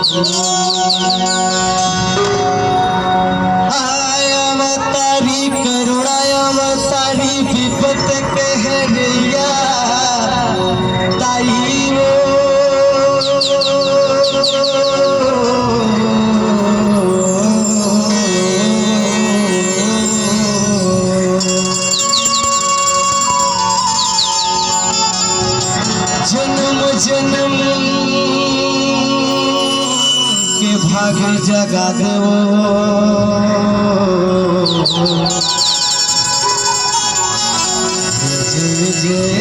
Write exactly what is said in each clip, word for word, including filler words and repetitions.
आय अवतारी करुणा अवतारी विपत के हरैया ताई वो। जन्म जन्म के भाग जगा देवो। जय जय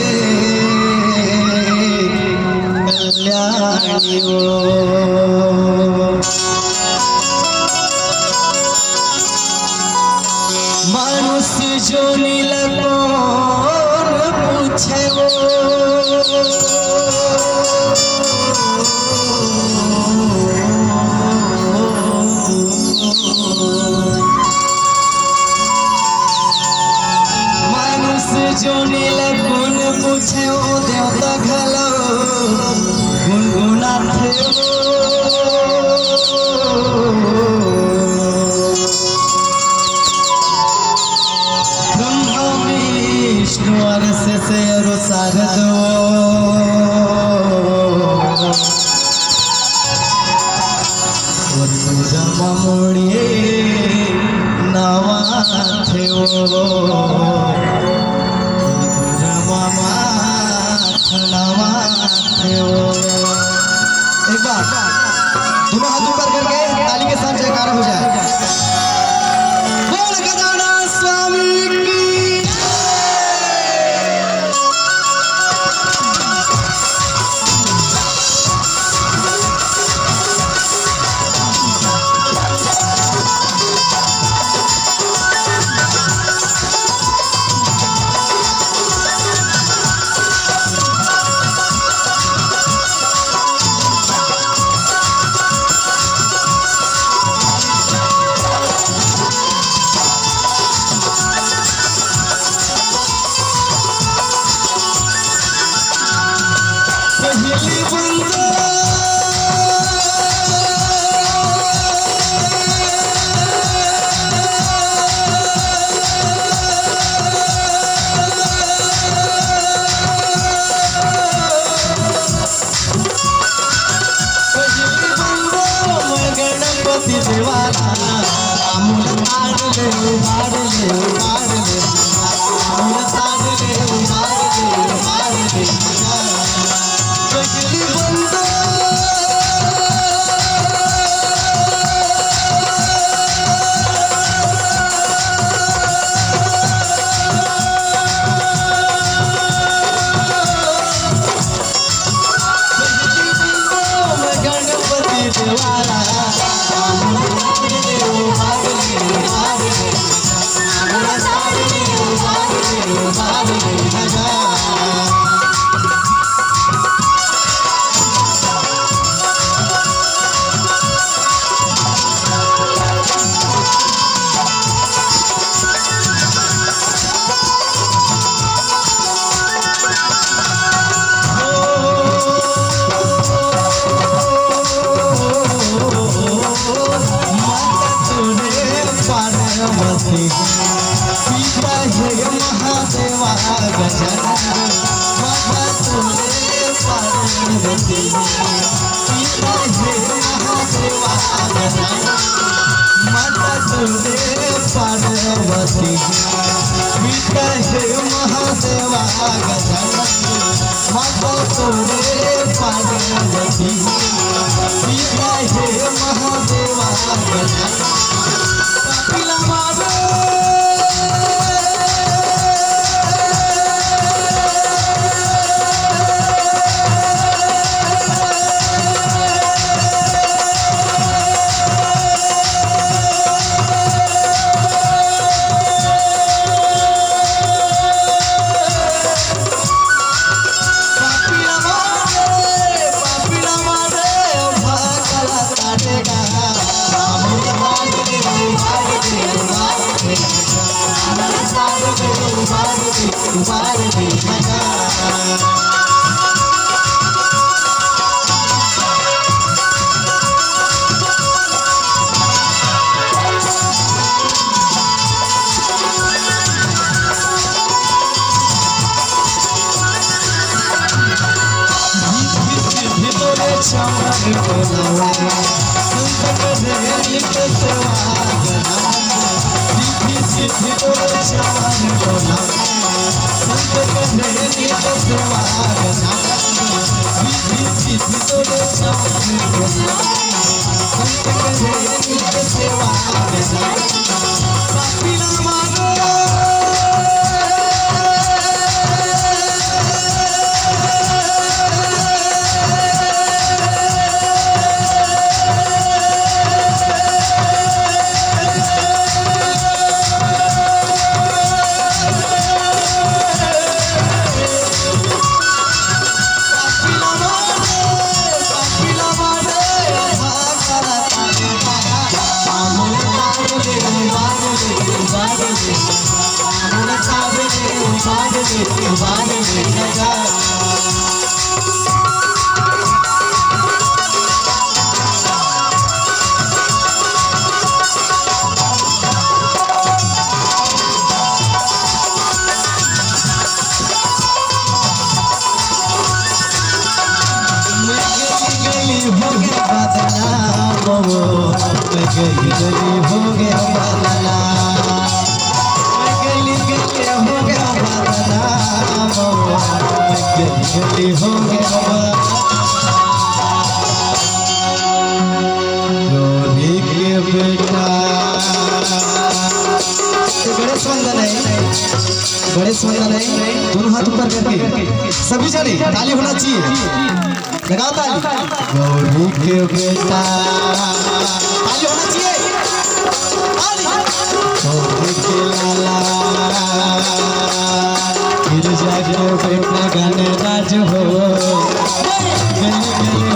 कल्याणी वो। मानुष जोनी ला कोन पूछे वो। मानुष जोनी ला कोन पूछे वो, देवता घलो गुनगुनाथे वो। ब्रह्मा विष्णु अरस से अरु शारदो। ओ तू रमा मोड़े नवा थे ओ। ओ तू रमा माथ नवा थे ओ। एक बार दोनों हाथ ऊपर करके ताली के साथ जयकारा हो जाए। बोल गजानन स्वामी की। पहली बंदा पहली बंदा मैं गणपति देवा। आमुल ताड़ ले उबार ले उबार ले। आमुल ताड़ ले उबार ले उबार ले। पहली बंदा पार्वती, पिता हे महादेवा गजानन, माता तोरे पार्वती, पिता हे महादेवा गजानन, माता तोरे पार्वती, पिता हे महादेवा गजानन, माता तोरे पार्वती, पिता हे महादेवा गजानन। गली हो गया बदनाम वो, मैं गली गली हो गया बदनाम, मैं गली गली हो गया बदनाम वो, मैं गली गली हो गया बदनाम। गौरी के बेटा, गणेश वंदन है, गणेश वंदन है, दोनों हाथ ऊपर करके सभी जने ताली होना चाहिए। लगाओ ताली। गौरी के बेटा, ताली होना चाहिए। ताली। गौरी के लाला, गिरजा के बेटा गणराज हो। गली गली